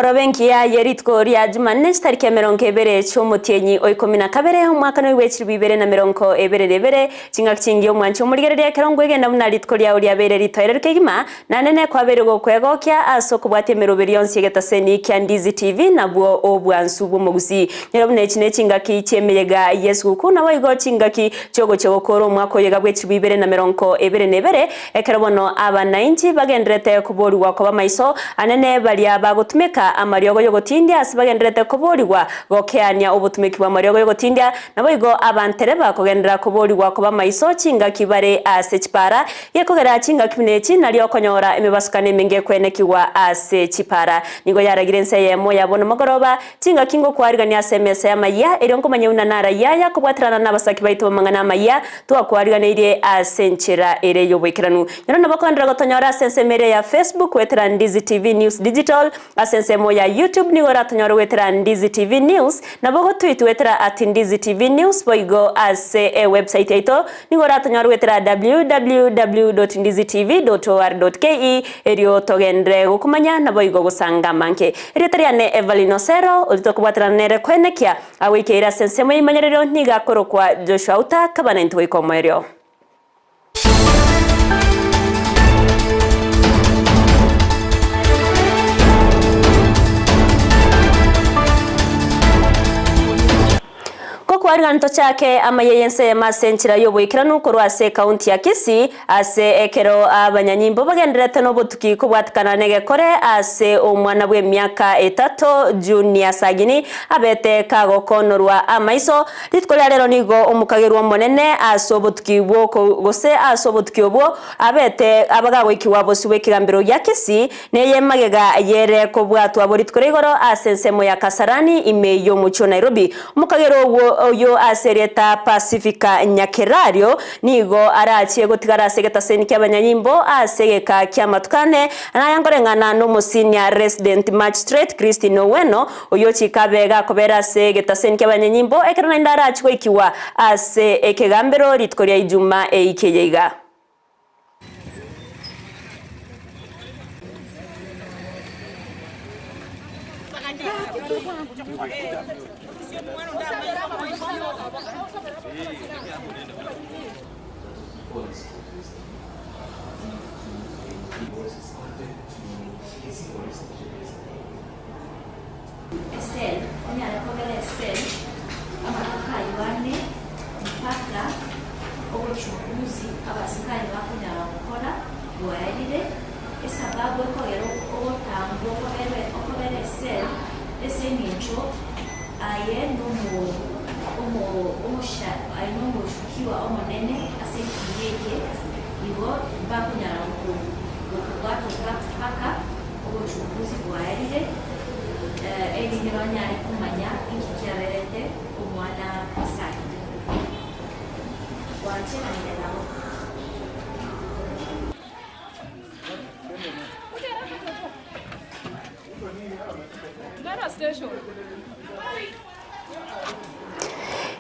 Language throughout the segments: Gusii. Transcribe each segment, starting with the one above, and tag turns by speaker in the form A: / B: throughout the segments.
A: Emagoroba engiya ye rituko ria Jumanne chitariki emerongo ebere chi'omotienyi o ikomi na kabere omwaka noigwe chilifu ibere na merongo ebere na ebere, chingaki chingiya omwanchi omorigereria ekero ngwegenda buna rituko riao riabeire ritoereru kegima, Nanene kwabeire gokwegokia ase okobwatia emeroberi yonsi y'egetaseni kia Ndizi TV nabwo obwansu bw'omogusii. Nyora buna echi nechingaki chi'emeyega y'esuguku naboigo chingaki chiogochia gokoora omwaka oyoiga bw'echilifu ibere na merongo ebere na ebere, ekero bono abanainchi bagendererete koborigwa koba maiso anene baria bagotumeka amariogo y'ogotindia ase bagendererete koborigwa gokeania obotumeki bw'amariogo y'ogotindia naboigo abantereba kogenderera koborigwa koba maiso chingaki bare ase chipara Gekogera chingaki buna echi nario okonyora emebasukano emenge ekwenekigwa ase chipara. Nigo yaragire ense eyemo ya bono mogoroba, chingaki ngokwarigania ase emesa y'amayia, erio nkomanya buna narayia aya kobwaterana nabasaki baito b'amang'ana amayia, twakwariganeirie ase enchera ere y'oboikeranu. Nyora nabo koenderera gotonyora ase ensemo eria ya Facebook goetera Ndizi TV News Digital, Ase ensemo ya YouTube nigo oratonyore goetera Ndizi TV News, nabo ogotweet goetera at Ndizi TV News, boigo ase ewebsite yaito nigo oratonyore goetera www.ndizitv.or.ke erio togenderere gokomanya naboigo gosanga amange. Erieta riane Evelyn Osero, oria tokobwaterana nere koenekia agoikeire ase ensemo y'eimanyerero nigo akorokwa Joshua Outa, kaba naintwe goika omoerio. Gokwarigana tochake amaya y'ense eyemo ase enchera y'oboikeranu korwa ase ekaunti ya Kisii ase ekero abanyanyimbo bagendererete nobotuki kobwatikana negekore ase omwana bw'emiaka etato Junior Sagini abete kagokonorwa amaiso Rituko ria rero nigo omokagerwa omonene ase obotuki bw'oko gose ase obotuki obwo abete abagagoikigwa bosio bw'ekegambero gia Kisii, neye magega yere kobwatwa bo rituko ria igoro ase ensemo ya Kasarani ime y'omochie o Nairobi. Omokagerwa ogwo oyio ase erieta Pacifica Nyakerario nigo arachie gotigara ase egetaseni ki'abanyanyimbo ase egeka ki'amatuko ane, naye nkoreng'ana n'omosenior resident magistrate Christine Oweno Oyio chikabe gakobera ase egetaseni ki'abanyanyimbo, ekero naende arachie goikigwa ase ekegambero rituko ria Ijuma eiki eye iga.
B: Esel, onyare kobera esel amatuko ayio ane mpaka obochunguzi abasikari bakonyara gokora bwaerire, esababu ekogera ogotangwa okobera okobera esel ase eng'encho aye nomo omo omosha aye nomoshukiwa omonene ase ekiina eke, igo mbakonyara goko gokobwata mpaka Obochunguzi bwaerire, erinde banyare komanya inki kiaberete omwana asarire. Gwancheranire nabo.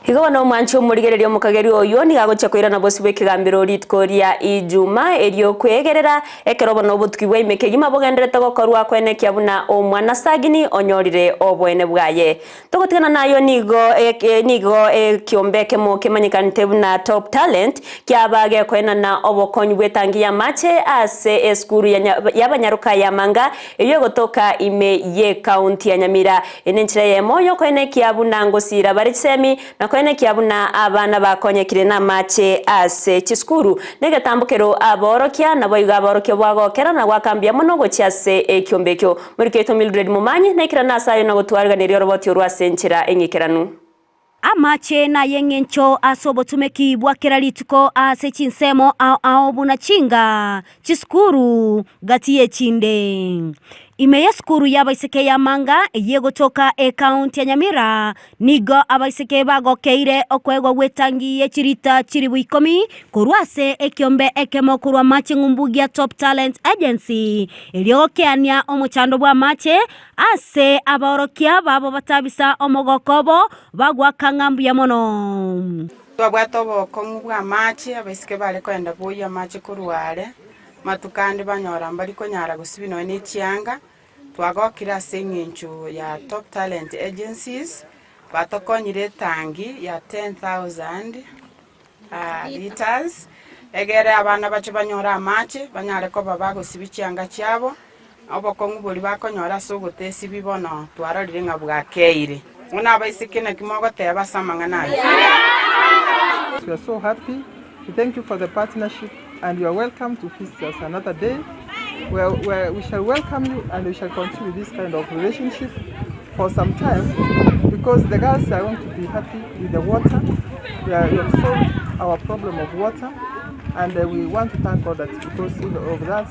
A: Igo bono omwanchi omorigereria omokageri oyio nigo agochia koirana bosio bw'ekegambero rituko ria Ijuma, erio kwegerera ekero bono obotuki bwa ime kegima bogendererete gokorwa koenekia buna omwana Sagini onyorire oboene bwaye. Togotigana nayo nigo nigo ekiombe ekemo kemanyekanete buna Top Talent kiaba gekoenana obokonyi bw'etangi y'amache ase esukuru y'abanyaroka ya Manga eyio egotoka ime y'ekaunti ya Nyamira. Eye nenchera eyemo y'okoenekia buna ngosiira bare chisemi, na koenekia buna abana bakonyekire namache ase chisukuru. Negetambokero aborokia, naboigo aborokia bwagokera na goaka mbuya mono gochia ase ekiombe ekio. Moriketwe Mildred Momanyi, naikerane ase ayo na gotwariganeria oroboti orwo ase enchera eng'ikeranu.
C: Amache nay'engencho ase obotumeki bwa kera rituko ase chinsemo ao ao buna chinga, chisukuru, gati y'echinde. Ime y'esukuru y'abaiseke ya Manga eyio egotoka ekaunti ya Nyamira, nigo abaiseke bagokeire okoegwa gw'etangi ye chirita chilifu ikomi korwa ase ekiombe ekemo korwa amache ng'umbu gia Top Talent Agency erio gokeania omochando bw'amache Ase abaorokia babo batabisa omogoko obo, bagoaka ng'a mbuya mono.
D: Twabwate obokong'u bw'amache, abaiseke bare kogenda boyia amache korwa are, amatuko ande banyora mbari konyara gosibia nonya ne chianga, Twagokire ase eng'encho ya Top Talent Agencies, batokonyire etangi ya 10,000 litres, egere abana bache banyore amache, banyare koba bagosibia chianga chiabo, obokong'u boria bakonyora ase ogotesibia bono twarorire ng'a bwakeire. Bono abaiseke naki mogoteba ase amang'ana aya?
E: We are so happy. We thank you for the partnership and you are welcome to visit us another day where, where we shall welcome you and we shall continue this kind of relationship for some time because the girls are going to be happy with the water. We, are, we have solved our problem of water and we want to thank God that because of that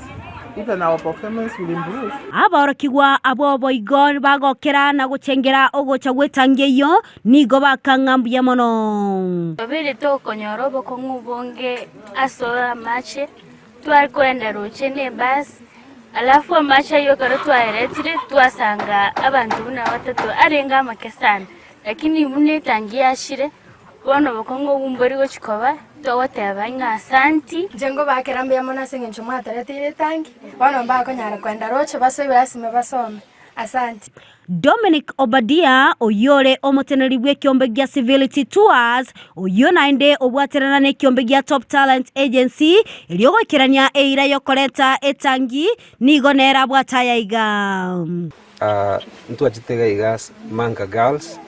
E: even our performance will improve.
C: Aborokigwa abwo boigo bagokera na gochengera ogocha gw'etangi eyio, nigo bakang'a mbuya mono.
F: Babere tokonyora obokong'u obonge ase amache, tware koenda roche na ebus, alafu amache aywo ekero twaeretire twasanga abanto buna batato arenge amake sana, lakini buna etangi yachire, bono obokong'u obwo mbori gochi koba, togoteba ng'a asanti.
G: Inche ngobakera mbuya mono ase eng'encho mwatoreteire etangi, bono mbakonyara koenda roche basoe lasima basome. Asanti.
C: Dominic Obadia, oyio ore omoteneneri bw'ekiombe gia Civility Tours, oyio naende obwaterana n'ekiombe gia Top Talent Agency, erio goikerania eira y'okoreta etangi, nigo nere abwate aya iga.
H: Ntwachete iga iga Manga Girls,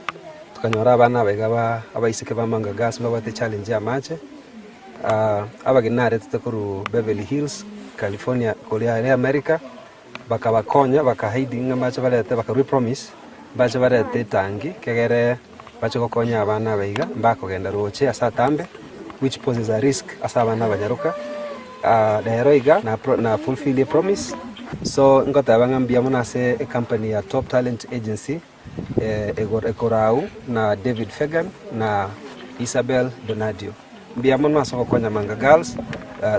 H: tokanyora abana aba iga ba abaiseke ba Manga Girls mbabwate challenge ya amache, abageni naretete korwa Beverly Hills, California koria aria America, bakabakonya baka hide ng'a mbache barete bakarwa epromise, mbache barete etangi kegere bache gokonya abana aba iga mbakogenda roche ase atambe, which poses a risk ase abana abanyaroka, rero iga na pro na fulfill epromise, so ngoteba ng'a mbuya mono ase ecompany ya Top Talent Agency, ekorau na David Fegan na Isabel Donadio. Mbuya mono ase ogokonya Manga Girls,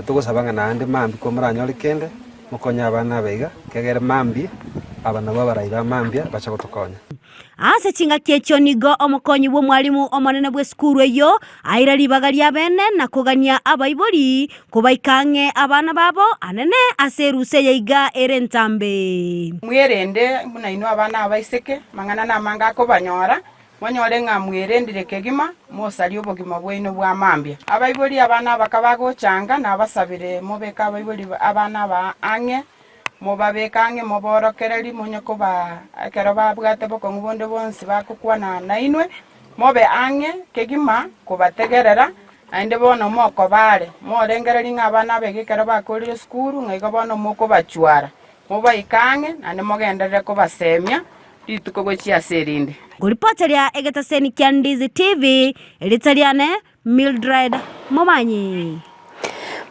H: togosaba ng'a naende mambia komoranyore kende, mokonye abana aba iga, kegere mambia aba nabwo abarai ba mambia bache gotokonya.
C: Ase chingaki echio nigo omokonyi bw'omwalimu omonene bw'esukuru eyio aira ribaga ri'abene na kogania abaibori kobaika ang'e abana babo anene ase erusa eye iga ere entambe.
D: Mwerende buna inwe abana abaiseke, amang'ana namange akobanyora, monyore ng'a mwerendire kegima, mosarie obogima bwaino bwa mambia. Abaibori abana abaka bagochanga, nabasabire mobeke abaibori abana aba ang'e, mobabeke ang'e moborokererie, monye kobaa ekero babwate bokong'u bonde bonsi bagokwana nainwe, mobe ang'e kegima kobategerera, naende bono mokobaare, morengererie ng'a abana aba iga ekero bakorire esukuru, ng'a igo bono mokobachwara, mobaike ang'e, naende mogenderere kobasemia rituko gochia ase erinde.
C: Ngoripoteria egetaseni kia Ndizi TV, erieta riane Mildred Momanyi.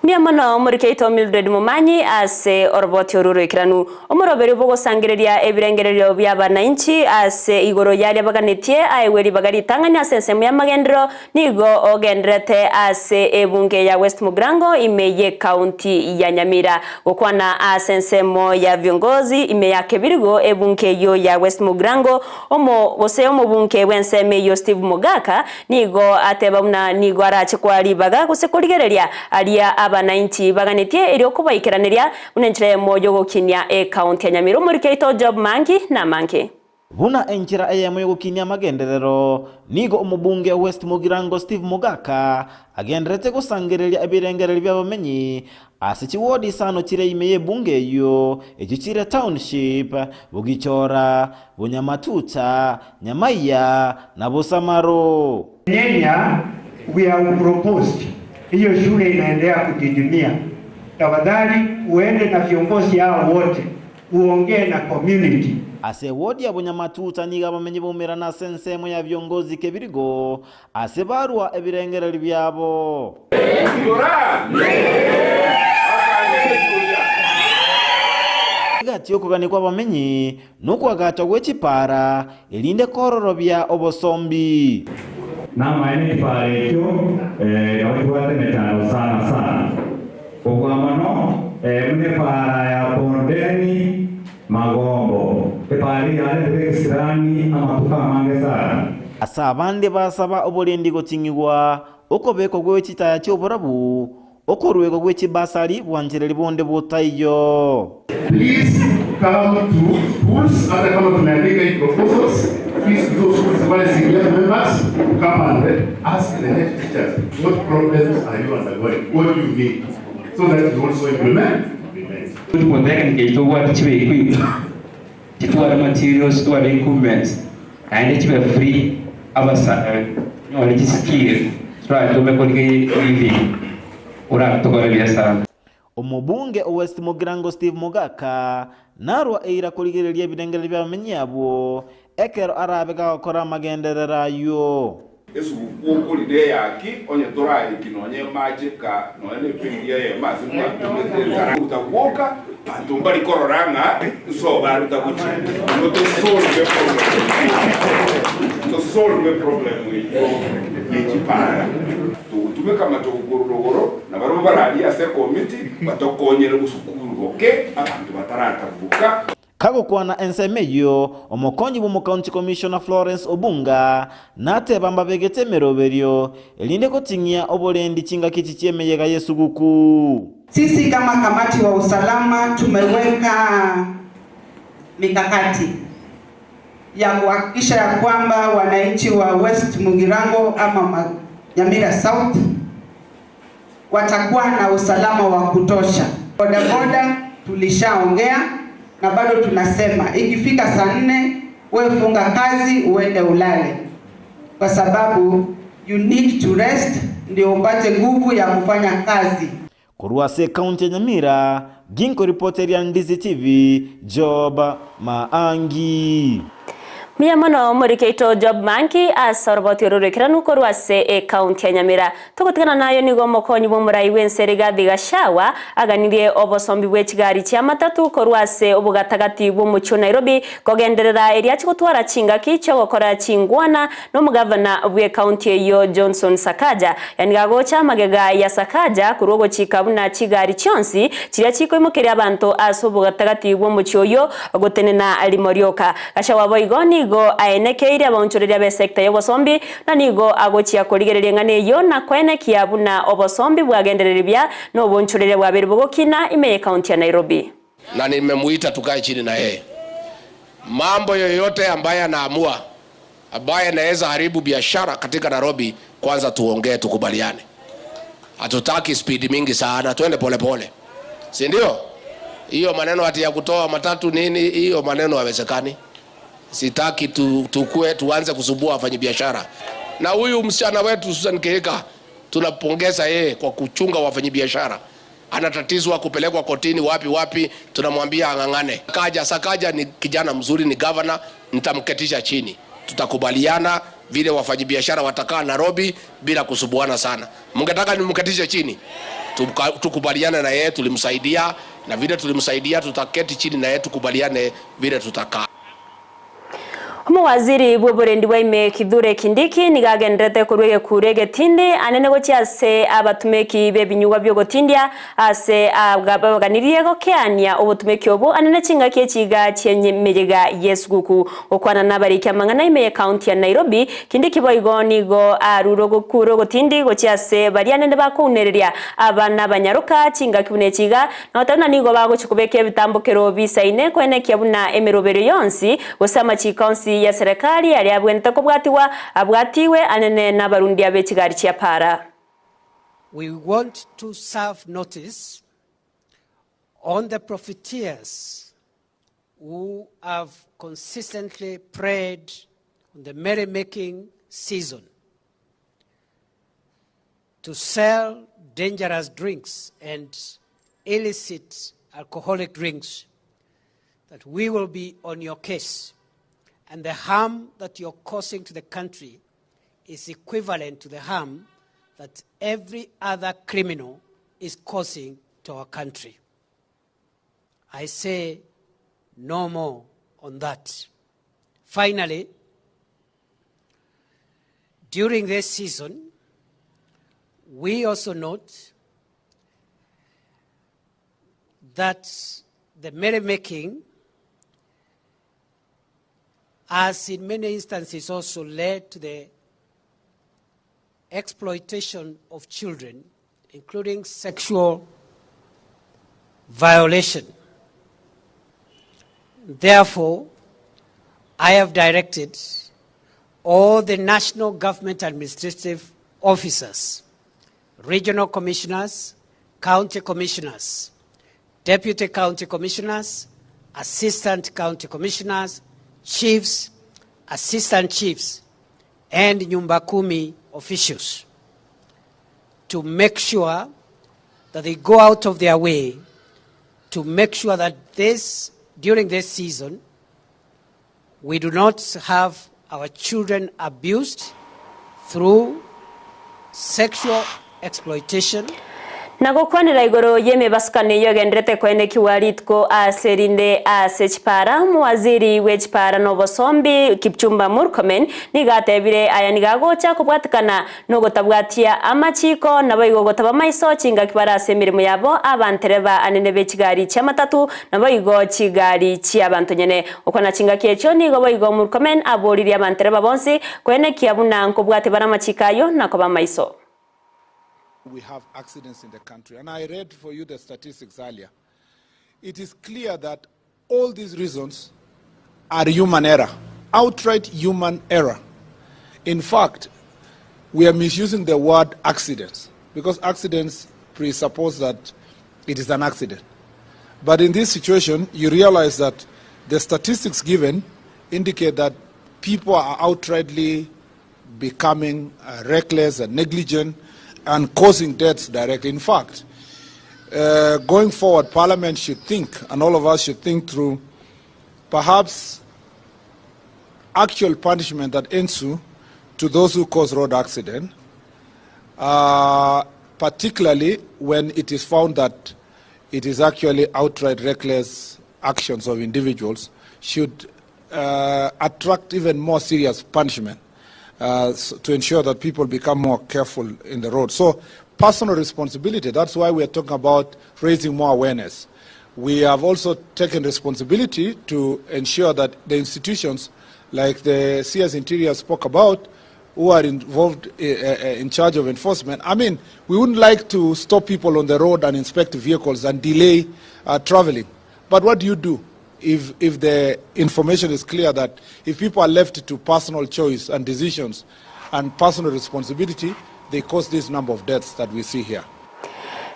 A: Mbuya mono omoriki oito Mildred Momanyi ase oroboti oru roikeranu. Omoroberi bw'ogosangereria ebirengererio bi'abanainchi ase igoro y'aria baganetie aegwe ribaga ritang'ani ase ensemo y'amagenderero nigo ogendererete ase ebunge ya West Mugirango ime y'ecounty ya Nyamira. Gokwana ase ensemo ya viongozi ime ya Kebirigo ebunge eyio ya West Mugirango omo gose omobunge bw'ensemo eyio Steve Mogaka Nigo ateba buna nigo arache koa ribaga gose korigereria aria abanainchi baganetie erio kobaikeraneria buna enchera eyemo y'ogokinia ecounty ya Nyamira. Omoriki oito Job Mangi namange.
I: Buna enchera eyemo y'ogokinia amagenderero, nigo omobunge o West Mugirango Steve Mogaka agendererete gosangereria ebirengererio bi'abamenyi ase chiwodi isano chire ime y'ebunge eyio, echio chire Township, Bogichora, Bonyamatuta, Nyamaiya, na Bosamaro.
J: Kenya we have proposed hiyo shule inaendelea kudidimia. Tafadhali uende na viongozi hao wote uongee na community.
I: Ase ewodi ya Bonyamatuta nigo abamenyi baumerana ase ensemo ya viongozi kebirigo ase barua ebirengererio biabo. Egati y'okogania kw'abamenyi nokoagachwa gwe chipaara, erinde kororobia obosombi.
K: Namaene ekipaara ekio nabo kebwate emechando sana sana. Kobua mono buna epaara ya Bondeni Magombo, epaara eye yaretete egesirani amatuko amange sana.
I: Ase abande basaba oborendi goting'igwa, okobekwa gwe chitaya chi'oborabu. Okoruegwa gwe chibasari bwanchereri bonde botaiyo.
L: Please come to schools hata kama tumeandika hii proposals please those schools wale CDF members come and ask the head teachers what problems are you undergoing what do you need so that you also implement
M: Tupotheka tobwate chibe equip titware materials tware equipment naende chibe free abasa nyore chiskill turatumekoriga living oratokore biasara.
I: Omobunge o West Mugirango Steve Mogaka narwa eira korigereria ebirengererio bi'abamenyi abwo ekero arabe gagokora amagenderero ayio.
N: Esuguku okorire eyaki, onye toraeki nonya emache ka nonya nepegi eyemo ase mwatumete ensara ruta gwoka, banto mbari korora ng'a nsobo aruta gochia. Igo to solve problem eyio, to solve problem eyio ye chipara. Togotumeka amatogo korwa rogoro, na barabwo bararie ase ekomiti batokonyere bosukuru boke abanto bataratabuka.
I: Kagokwana ensemo eyio, omokonyi bw'omocounty commissioner Florence Obunga nateba mbabegete emeroberio erinde goting'ia oborendi chingaki echi chi'emeyega y'esuguku.
O: Sisi kama kamati wa usalama tumeweka mikakati ya kuhakikisha ya kwamba wananchi wa West Mugirango ama Nyamira South watakuwa na usalama wa kutosha. Bodaboda tulishaongea na bado tunasema ikifika saa nne we funga kazi uende ulale, kwa sababu you need to rest ndio upate nguvu ya kufanya kazi.
I: Korwa ase ekaunti ya Nyamira, ginkoripoteria Ndizi TV, Job Maangi.
A: Mbuya mono omoriki oito Job Manki ase oroboti oro rw'ekeranu korwa ase ekaunti ya Nyamira. Togotigana nayo nigo omokonyi bw'omorai bw'ense Rigathi Gachagua aganirie obosombi bwe chigari chia matatu korwa ase obogatagati bw'omochie o Nairobi kogenderera erio achie gotwara chingaki chi'ogokora chingwana nomogavana bw'ekaunti eyio Johnson Sakaja. Yaani gagocha magega ya Sakaja korwa ogochika buna chigari chionsi chiria chikoimokeria abanto ase obogatagati bw'omochie oyio gotenena rimo rioka. Gachagua boigo nigo aenekeire abaonchoreria b'esecta y'obosombi, na nigo agochia korigereria eng'ana eyio na koenekia buna obosombi bwagendereire buya na obonchoreria bwabeire bogokina ime y'ecounty ya Nairobi.
P: Na nimemuita tukae chini na yeye. Mambo yoyote ambaye anaamua ambaye anaweza haribu biashara katika Nairobi, kwanza tuongee, tukubaliane. Hatutaki speed mingi sana, twende polepole, si ndio? Hiyo maneno ati ya kutoa matatu nini, hiyo maneno hawezekani. Sitaki tu, tukue tuanze kusumbua wafanyabiashara. Na huyu msichana wetu Susan Kihika tunapongeza yeye kwa kuchunga wafanyabiashara. Anatatizwa kupelekwa kotini wapi wapi, tunamwambia ang'ang'ane. Kaja Sakaja ni kijana mzuri, ni governor, nitamketisha chini, tutakubaliana vile wafanyabiashara watakaa Nairobi bila kusumbuana sana. Mngetaka nimketishe chini, tukubaliane na yeye, tulimsaidia na vile tulimsaidia, tutaketi chini na yeye tukubaliane vile tutakaa.
A: Omowaziri bw'oborendi bwa ime Kithure Kindiki nigo agenderete korwa egekuro egetindi anene gochia ase abatumeki b'ebinyugwa biogotindia ase baganirie gokeania obotumeki obo anene chingaki echiga chi'emeyega y'esuguku. Gokwana nabariki amang'ana ime y'ecounty ya Nairobi, Kindiki boigo nigo arure ogokura ogotindi gochia ase baria anene bakounereria abana abanyaroka chingaki buna echiga noteba buna nigo bagochia kobeka ebitambokero bisaine koenekia buna emerobero yonsi gose amachiko onsi ya serikali aria abwenerete kobwatiwa abwatiwe anene nabarundia be chigari chia para.
Q: We want to serve notice on the profiteers who have consistently preyed on the merrymaking season to sell dangerous drinks and illicit alcoholic drinks, that we will be on your case. And the harm that you're causing to the country is equivalent to the harm that every other criminal is causing to our country. I say no more on that. Finally, during this season, we also note that the merrymaking has in many instances also led to the exploitation of children including sexual violation. Therefore, I have directed all the national government administrative officers, regional commissioners, county commissioners, deputy county commissioners, assistant county commissioners, chiefs, assistant chiefs, and Nyumba Kumi officials to make sure that they go out of their way to make sure that this, during this season, we do not have our children abused through sexual exploitation.
A: Na gokwanera igoro y'emebasukano eyio egenderete koenekiwa rituko ase rinde ase chipara, omowaziri bwe chipara na obosombi Kipchumba Murkomen nigo atebire aya nigo agocha kobwatikana na ogotabwatia amachiko naboigo gotaba maiso chingaki bare ase emeremo yabo abantereba anene be chigari chi'amatatu naboigo chigari chi'abanto nyene. Okwana chingaki echio nigo boigo Murkomen aboririe abantereba bonsi koenekia buna nkobwatia bare amachiko ayio na koba maiso.
R: We have accidents in the country. And I read for you the statistics earlier. It is clear that all these reasons are human error, outright human error. In fact, we are misusing the word accidents because accidents presuppose that it is an accident. But in this situation, you realize that the statistics given indicate that people are outrightly becoming uh, reckless and negligent and causing deaths directly. In fact, uh, going forward, Parliament should think, and all of us should think through, perhaps actual punishment that ensue to those who cause road accident, uh, particularly when it is found that it is actually outright reckless actions of individuals, should uh, attract even more serious punishment uh, to ensure that people become more careful in the road. So personal responsibility, that's why we are talking about raising more awareness. We have also taken responsibility to ensure that the institutions like the CS Interior spoke about, who are involved uh, in charge of enforcement. I mean, we wouldn't like to stop people on the road and inspect vehicles and delay uh, traveling. But what do you do if, if the information is clear that if people are left to personal choice and decisions and personal responsibility, they cause this number of deaths that we see here?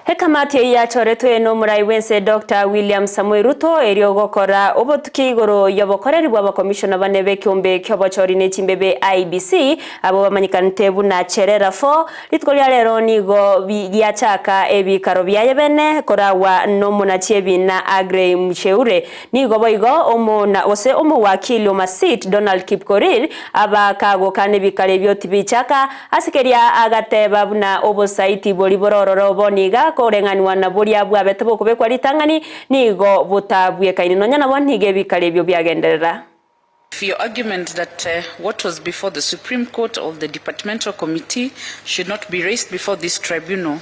A: Ekamati eyio yachoretwe nomorai bwense Doctor William Samoei Ruto erio gokora obotuki igoro yobokoreri bw'abakomishona bane b'ekeombe ki'obochori ne chimbebe IEBC abwo bamanyekanete buna Cherera 4 rituko ria rero nigo riachaka ebikaro biaye bene koragwa nomonachi ebina Aggrey Mucheure Nigo boigo omona gose omowakili o Masit Donald Kipkorir aba kagokana ebikaro ebio tibichaka ase keria agateba buna obosaiti boria bore ororo bono iga koreng'anigwa na boria bwabete bokobekwa ritang'ani nigo botabwekaini nonya nabo nigo ebikaro ebio biagenderera.
S: If your argument that uh, what was before the Supreme Court or the departmental committee should not be raised before this tribunal,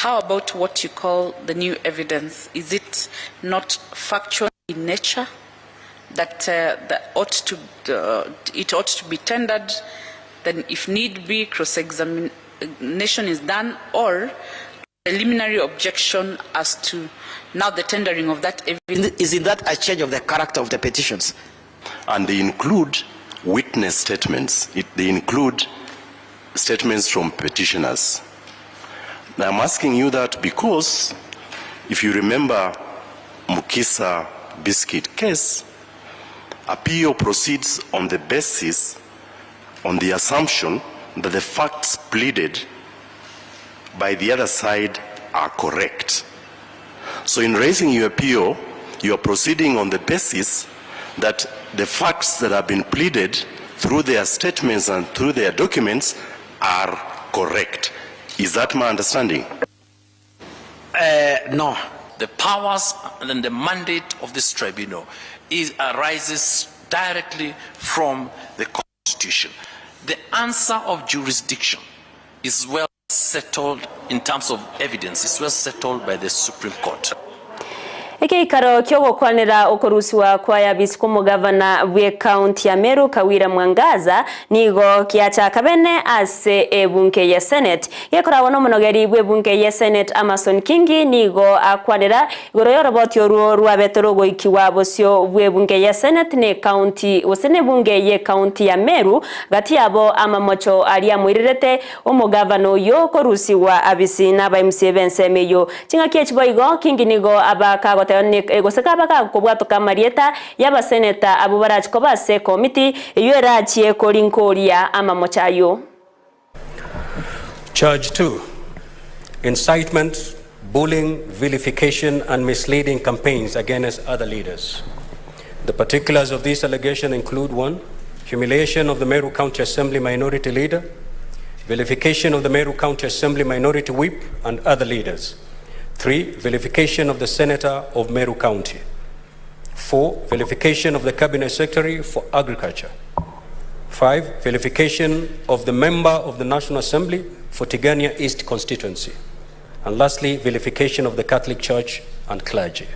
S: how about what you call the new evidence? Is it not factual in nature that, uh, that ought to, uh, it ought to be tendered? Then, if need be, cross-examination is done, or preliminary objection as to now the tendering of that evidence.
T: Isn't that a change of the character of the petitions?
U: And they include witness statements. It, they include statements from petitioners. Now, I'm asking you that because if you remember Mukisa Biscuit case, appeal proceeds on the basis, on the assumption that the facts pleaded by the other side are correct. So in raising your appeal, you are proceeding on the basis that the facts that have been pleaded through their statements and through their documents are correct. Is that my understanding?
T: Uh, no.
V: The powers and the mandate of this tribunal is, arises directly from the Constitution. The answer of jurisdiction is well settled in terms of evidence, it's well settled by the Supreme Court.
A: Ekeikaro ki'ogokwanera okorusiwa kwa Yabisi kw'omogavana bw'ekaunti ya Meru Kawira Mwangaza nigo giachaka bene ase ebunge ye Senate. Gekoragwa nomonogeri bw'ebunge ye Senate Amason Kingi nigo akwanera igoro y'oroboti orwo rwabete rogoikigwa bosio bw'ebunge ye Senate n'ekaunti gose n'ebunge y'ekaunti ya Meru gati yabo amamocho aria amoirerete Omogavana oyio okorusigwa abisi n'abaimsie b'ensemo eyio. Ching'aki echi boigo, Kingi nigo aba kagoteba gose kaba gakobwatoka amarieta y'abaseneta abwo barachie koba ase ekomiti eyio erachie korinkoria amamocho ayio.
B: Charge 2, Incitement, bullying, vilification and misleading campaigns against other leaders. The particulars of this allegation include 1. Humiliation of the Meru County Assembly Minority Leader, vilification of the Meru County Assembly Minority Whip and other leaders. 3. Vilification of the Senator of Meru County. 4. Vilification of the Cabinet Secretary for Agriculture. 5. Vilification of the member of the National Assembly for Tigania East Constituency. And lastly, vilification of the Catholic Church and clergy.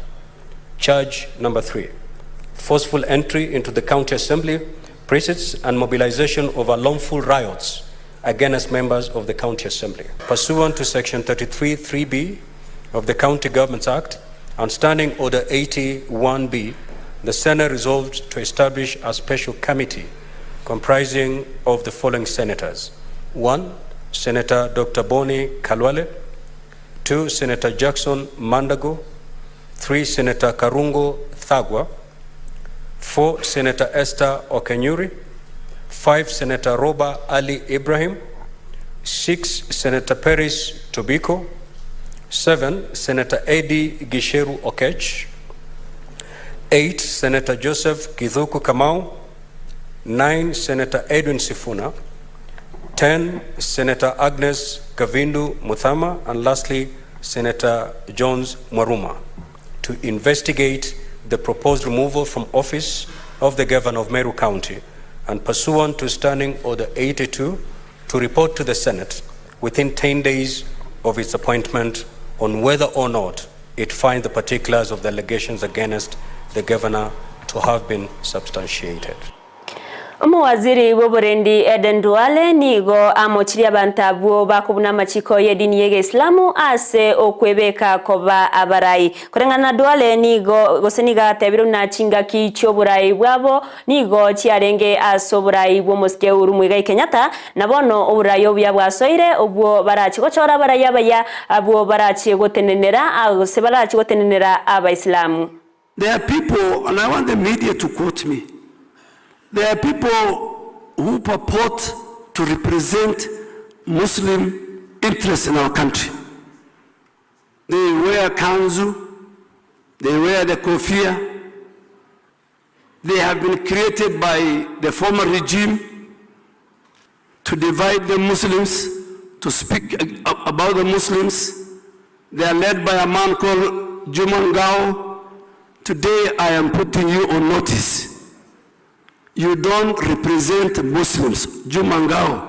B: Charge number 3, forceful entry into the county assembly precincts and mobilization of unlawful riots against members of the county assembly. Pursuant to section 33 3B of the County Governments Act and Standing Order 81B, the Senate resolved to establish a special committee comprising of the following senators. 1, Senator Dr. Boni Khalwale. 2, Senator Jackson Mandago. 3, Senator Karungo Thagwa. 4, Senator Esther Okenyuri. 5, Senator Roba Ali Ibrahim. 6, Senator Peris Tobiko. 7, Senator Eddie Gisheru Okech. 8, Senator Joseph Githuku Kamau. 9, Senator Edwin Sifuna. 10, Senator Agnes Kavindu Muthama. And lastly, Senator Jones Mwaruma, to investigate the proposed removal from office of the governor of Meru County and pursuant to Standing Order 82 to report to the Senate within 10 days of its appointment on whether or not it finds the particulars of the allegations against the governor to have been substantiated.
A: Omowaziri bw'oborendi Eden Duale nigo amochirie abanto abwo bakobuna amachiko y'edini y'Egeislamu ase okwebeka koba abarai. Koreng'ana na Duale nigo gose nigo atebire buna chingaki chi'oborai bwabo nigo chiarenge ase oborai bw'omosike Uhuru Muigai Kenyatta na bono oborai obuya bwasoire obwo barachie gochora abarai abaya abwo barachie gotenenera gose barachie gotenenera Abaisilamu.
E: There are people, and I want the media to quote me, there are people who purport to represent Muslim interests in our country. They wear kanzu, they wear the kofia, they have been created by the former regime to divide the Muslims, to speak about the Muslims. They are led by a man called Juman Gao. Today I am putting you on notice. You don't represent Muslims, Juma Ngao.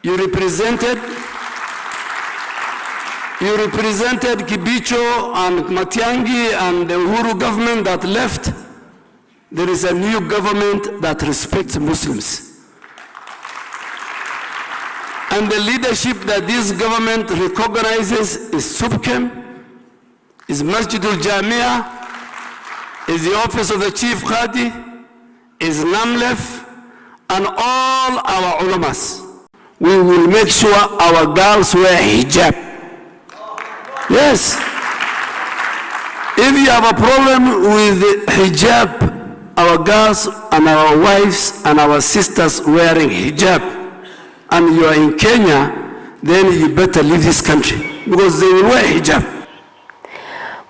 E: You represented you represented Kibicho and Matiangi and the Uhuru government that left. There is a new government that respects Muslims. And the leadership that this government recognizes is SUPKEM, is Masjidul Jamia, is the office of the Chief Khadi, is NAMLEF, and all our ulamas. We will make sure our girls wear hijab. Yes. If you have a problem with the hijab, our girls and our wives and our sisters wearing hijab, and you are in Kenya, then you better leave this country because they will wear hijab.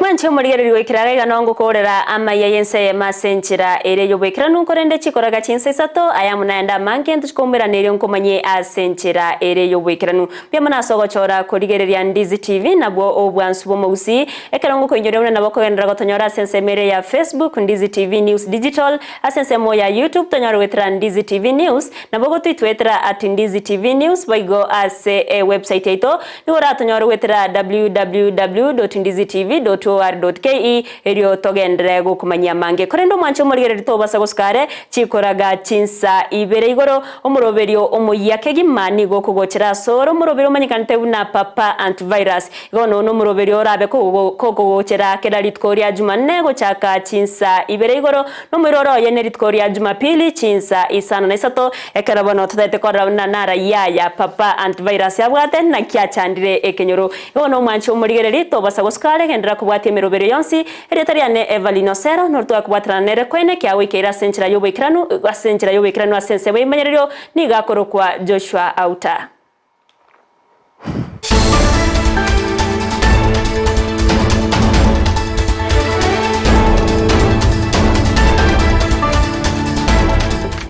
A: Mwanche omorigereria goikera iga iga noo ngokoorera amaiya y'ense eyemo ase enchera ere y'oboikeranu, korende chikoraga chinsa isato, aya amo naende amange ntochikoumberana erio nkomanyie ase enchera ere y'oboikeranu. Mbuya mono ase ogochora korigereria Ndizi TV nabwo obwansu bw'omogusii, ekero ngokoinyoria buna nabo okogenderera gotonyora ase ensemo ere ya Facebook, Ndizi TV News Digital, ase ensemo ya YouTube tonyore goetera Ndizi TV News, nabo ogotoitwetera at Ndizi TV News boigo ase ewebsite yaito nigo oratonyore goetera www.ndizitv.org. or.ke erio togenderere gokomanyia amange. Korende omwanche omorigereria tobasa gosuka are chikoraga chinsa ibere igoro omoroberio omoyia kegima nigo okogochera asore omoroberio omanyekanete buna Papa Antivirus. Igo nonya nomoroberio orabe kogogochera kera rituko ria Jumanne gochaka chinsa ibere igoro, nomoiroro oye nerituko ria Jumapili chinsa isano na isato, ekero bono totaete korora buna narayia aya Papa Antivirus abwate naki achandire ekenyoro. Igo nomwanche omorigereri, tobasa gosuka are, genderera kobwatia emeroberio yonsi. Erieta riane Evelyn Osero, noro twakobwaterana nere koene kiagoikeire ase enchera y'oboikeranu ase enchera y'oboikeranu ase ensemo y'ebimanyererio, nigo akorokwa Joshua Auta.